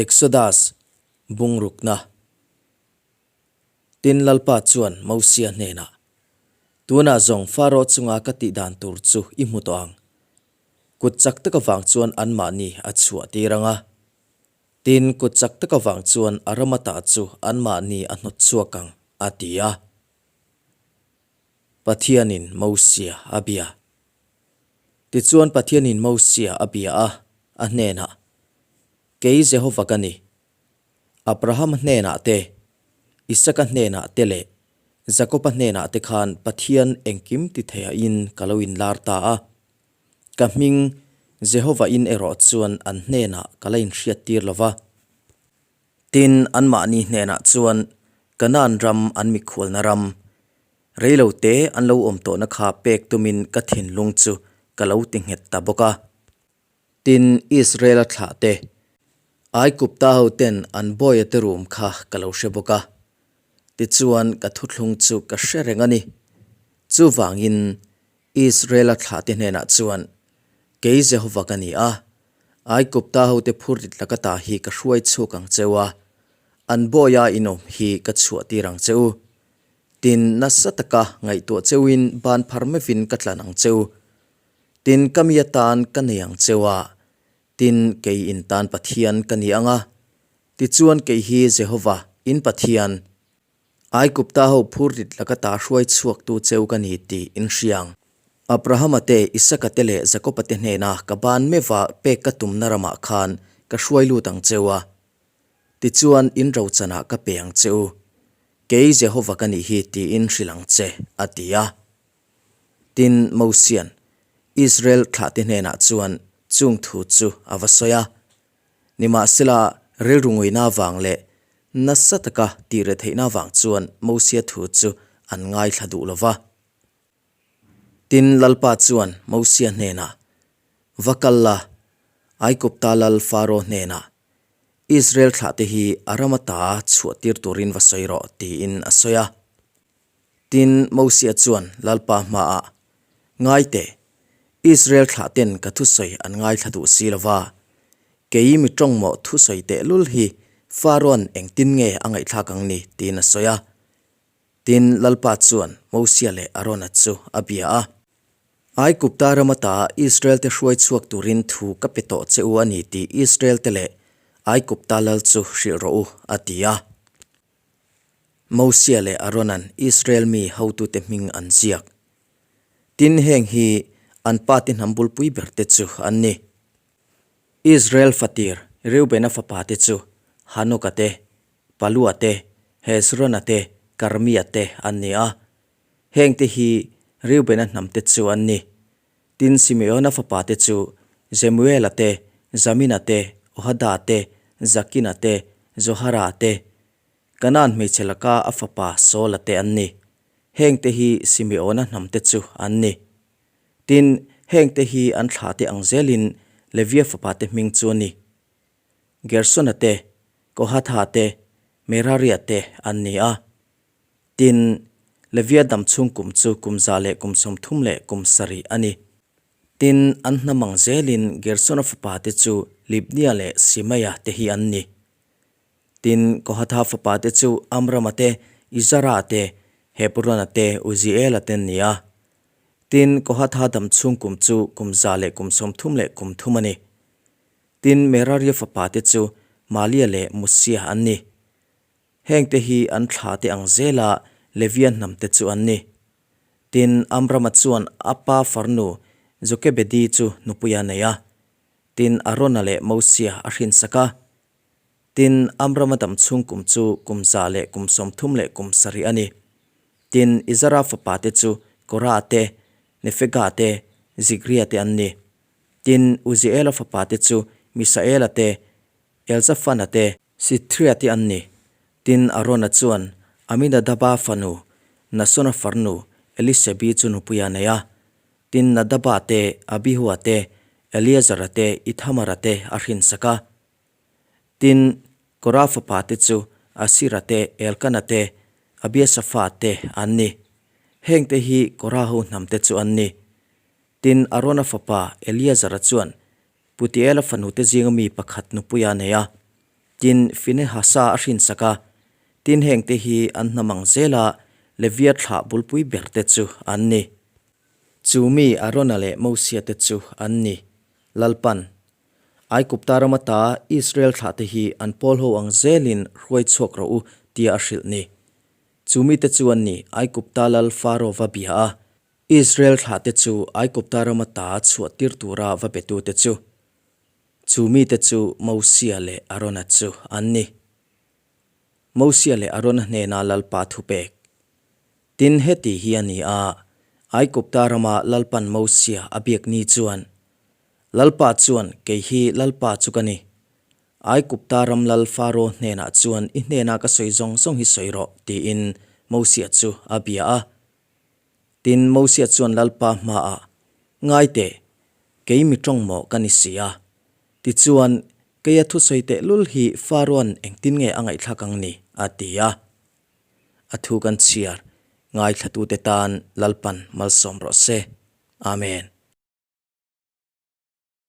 Exodus, Bungrukna. Tin Lalpa chuan Mosia hnenah, Tunah zawng Faro chunga ka tih dan tur chu i hmu tawh ang. Kut chak tak avang chuan anmahni a chhuah tir ang a. Tin, kut chak tak avang chuan a rama tah chu anmahni a hnawt chhuak ang, a ti a. Pathianin Mosia a bia. Tichuan Pathianin Mosia a bia a, a hnenah, Kei Jehova ka ni. Abrahama hnenah te, Isaka hnenah te leh Jakoba hnenah te khan Pathian engkim ti theiahin ka lo inlar ta a. Ka hming Jehova in erawh chuan an hnenah ka la inhriattir lo va. Tin, anmahni hnenah chuan Kanaan ram an mikhualna ram, reilo te an lo awm tawhna kha pek tumin ka thinlung chu ka lo ti nghet ta bawk a. Tin, Israela thlah te, Aigupta hoten an bawia te rum kha ka lo hre bawk a. Tichuan, ka thuthlung chu ka hre reng a ni. Chuvangin, Israela thlahte hnenah chuan, Kei Jehova ka ni a, Aigupta hote phurrit laka ta hi ka hruai chhuak ang che u a, an bawia inawm hi ka chhuahtir ang che u. Tin, nasa taka ngaihtuah cheuin ban phar mevin ka tlan ang che u. Tin, ka mi atan ka nei ang che u a, tin, kei in tan Pathian ka ni ang a. Tichuan kei hi Jehova, in Pathian, Aigupta ho phurrit laka ta hruai chhuaktu cheu ka ni tih in hria ang. Abrahama te, Isaka te leh Jakoba te hnena ka ban meva pek ka tumna ramah khan ka hruai lut ang cheu a. Tichuan in rochanah ka pe ang che u. Kei Jehova ka nih hi tiin hrilh ang che, a ti a. Tin, Mosia'n Israel thlahte hnenah chuan chung thu chu a va sawi a. Nimahsela, rilru nguina avang leh nasa taka tih reh theihna avang chuan Mosia thu chu an ngaithla duh lo va. Tin, Lalpa chuan Mosia hnenah, Va kal la, Aigupta lal Faro hnenah, Israel thlahte hi a ram ata chhuahtir turin va sawi rawh, tiin a sawi a. Tin, Mosia chuan Lalpa hmaah, Ngai teh, Israel thlahten ka thusawi an ngaithla duh si lo va, kei mi tawngmawh thusawi tehlul hi Farawn engtin nge a ngaihthlak ang ni? tiin a sawi a. Tin, Lalpa chuan Mosia leh Arona chu a bia a, Aigupta ram ata Israel-te hruai chhuak turin thu ka pe tawh che u a ni tih Israel-te leh Aigupta lal chu hrilh rawh u, a ti a. Mosia leh Arona'n Israel mi hotute hming an ziak. Tin, heng hi an pate hnam bulpui berte chu an ni. Israel fatir Reubena fapate chu Hanoka te, Palua te, Hezrona te, Karmia te an ni a. Hengte hi Reubena hnamte chu an ni. Tin, Simeona fapate chu Jemuela te, Jamina te, Ohada te, Jakina te, Zohara te, Kanaan hmeichhe laka a fapa Saula te an ni. Hengte hi Simeona hnamte chu an ni. Tin, hengte hi an thlahte ang zelin Levia fapate hming chu a ni. Gersona te, Kohatha te, Meraria te an ni a. Tin, Levia dam chhung kum chu kum za leh kum 30 leh kum sarih a ni. Tin, an hnam ang zelin Gersona fapate chu Libnia leh Simeia te hi an ni. Tin, Kohatha fapate chu Amrama te, Izara te, Hebrona te, Uziela te an ni a. Tin, Kohatha dam chhung kum chu kum za leh kum 30 leh kum thum a ni. Tin, Meraria fapate chu Malia leh Musia an ni. Hengte hi an thlate ang zela Levia hnamte chu an ni. Tin, Amrama chuan a pa farnu Jokebedi chu nupui a nei a. Tin, Arona leh Mosia a hrinsak a. Tin, Amrama dam chhung kum chu kum za leh kum 30 leh kum sarih a ni. Tin, Izara fapate chu Korah te, Nefega te, Zikria te an ni. Tin, Uziela fapate chu Misaela te, Elzafana te, Sithria te an ni. Tin, Arona chuan Aminadaba fanu, Nasona farnu, Elisebi chu nupui a nei a. Tin, Nadaba te, Abihua te, Eleazara te, Ithamara te a hrinsak a. Tin, Kora fapa te chu Asira te, Elkana te, Abiasafa te an ni. Hengte hi Kora ho hnam te chu an ni. Tin, Arona fapa Eleazara chuan Putiela fanute zinga mi pakhat nupui a nei a. Tin, Finehasa a hrinsak a. Tin, hengte hi an hnam ang zela Levia thlah bulpui berte chu an ni. Chu mi Arona leh Mosia te chu an ni. Lalpan, Aigupta ram ata Israel thlahte hi an pawl ho ang zelin hruai chhuak rawh u, tia a hrilh ni. Chu mite chu an ni, Aigupta lal Faro va bia a, Israel thlahte chu Aigupta ram ata chhuah tir tura va betute chu. Chu mite chu Mosia leh Arona chu an ni. Mosia leh Arona hnena Lalpa thupek. Tin, heti hi a ni a, Aigupta rama Lalpan Mosia a biak ni chuan, Lalpa chuan, Kei hi Lalpa chu ka ni. Aigupta ram lal Faro hnenah chuan i hnena ka sawi zawng zawng hi sawi rawh, tiin Mosia chu a bia a. Tin, Mosia chuan Lalpa hmaah, Ngai teh, kei mi tawng maw ka ni si a? Tichuan, keia thusawi tehlul hi Faroan engtin nge a ngaihthlak ang ni? a ti a. A thu kan chhiar, ngaithlatute tan Lalpan malsawm rawh se. Amen.